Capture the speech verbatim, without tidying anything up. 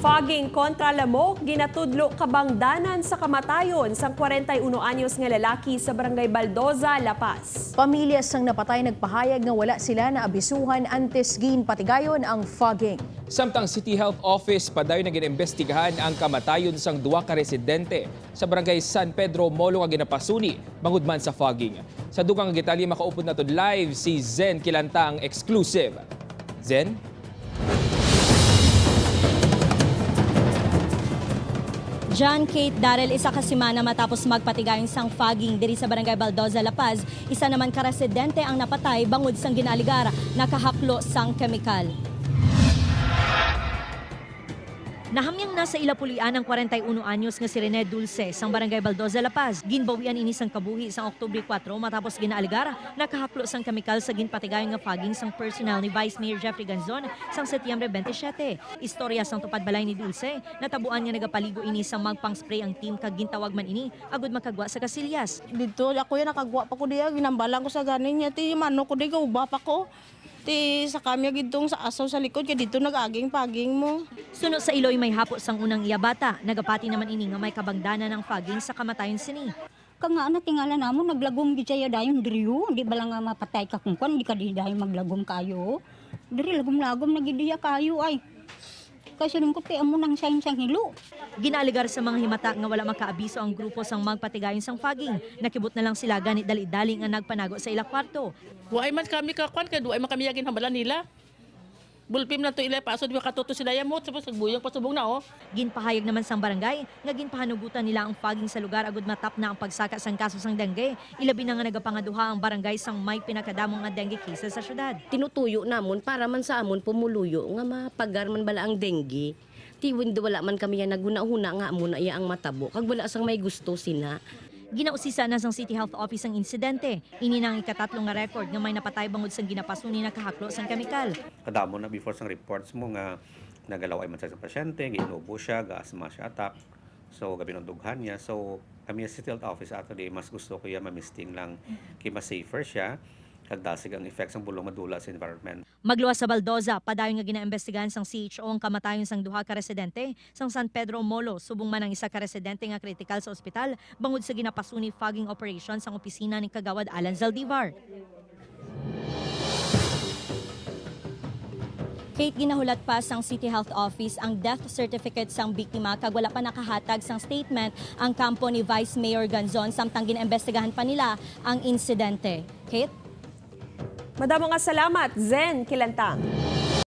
Fogging kontra lamok, ginatudlo kabangdanan sa kamatayon sang kwarenta y uno anyos nga lalaki sa Barangay Baldoza, La Paz. Pamilya sang napatay nagpahayag nga wala sila naabisuhan antes ginpatigayon ang fogging. Samtang City Health Office padayon nga ginaimbestigahan ang kamatayon sang duha ka residente sa Barangay San Pedro Molo nga ginapasuni bangod man sa fogging. Sa dugang nga detalye, makaupod naton live si Zen Kilantang, exclusive. Zen? John, Kate, Daryl, isa ka semana matapos magpatigayon sang fogging diri sa Barangay Baldoza, La Paz, isa naman ka residente ang napatay bangod sang ginaaligar nakahaklo sang kemikal. Nahamyang na sa ila pulian ang kwarenta y uno anyos nga si Rene Dulce sang Barangay Baldoza, La Paz. Ginbawian ini sang kabuhi sang Oktubre kuwatro matapos ginaaligar nakahaklo sang kemikal sa ginpatigayon nga fogging sang personnel ni Vice Mayor Jeffrey Ganzon sang Setyembre twenty-seven. Istorya sang tupad balay ni Dulce, natabuan nga nagapaligo ini sang magpang-spray ang team kag gintawag man ini agud makagwa sa kasilyas. Dito ako yan, nakagwa pa ko diya, ginambalan ko sa ganin niya, ti mano ko di, gauba pa ko. Ti sa kamya gidtong sa asaw sa likod, kay dito nag-aging paging mo. Suno sa iloy, may hapo sang unang iya bata, nagapati naman ini nga may kabangdanan ang fogging sa kamatayon sini. Kang nga natingala namon, naglagom gid siya dayon diriyo. Di bala nga mapatay ka kung kwan, di ka di dayon maglagom kayo. Diri lagom-lagom na gid iya kayo ay. Kay siling ko, ti amo nang sign sang hilo. Ginaaligar sa mga himata nga wala makaabiso ang grupo sang magpatigayon sang fogging. Nakibot na lang sila gani dali-dali nga nagpanago sa ila kwarto. Waay man kami ka kwan, kay waay man kami yagin hambalan nila. Bulpim lang to ila paso, di makatuto sila yamot, tapos nagbuyang pasubong na, oh. Ginpahayag naman sang barangay nga ginpahanugutan nila ang fogging sa lugar agud matapna ang pagsaka sang kaso sang dengue, ilabi na nga nagapangaduha ang barangay sang may pinakadamo nga dengue cases sa syudad. Tinutuyo namon para man sa amon pumuluyo nga mapagar man bala ang dengue. Ti, wala man kami yan naghunahuna nga amo na iya ang matabo, kag wala sang may gusto sina. Ginausisa na sang City Health Office ang insidente. Ini na ang ikatatlo nga record nga may napatay bangod sang ginapasuni nakahaklo sang kemikal. Kadamo na before sang reports mo nga nagalaway man sa isang pasyente, giinubo siya, ga-asthma siya attack. So, gabi nung dughan niya. So, kami sa City Health Office ato di, mas gusto ko iya mamisting lang, kay mas safer siya, kag dasig ang effects sang bulong madula sa environment. Magluwas sa Baldoza, padayon nga ginaimbestigahan sang C H O ang kamatayon sang duha ka residente sang San Pedro Molo, subong man ang isa ka residente nga kritikal sa ospital bangod sa ginapasuni fogging operation sang opisina ni Kagawad Alan Zaldivar. Kate, ginahulat pa sang City Health Office ang death certificate sang biktima kag wala pa nakahatag sang statement ang kampo ni Vice Mayor Ganzon, samtang ginaimbestigahan pa nila ang insidente. Kate? Madamo nga salamat, Zen Kilantang.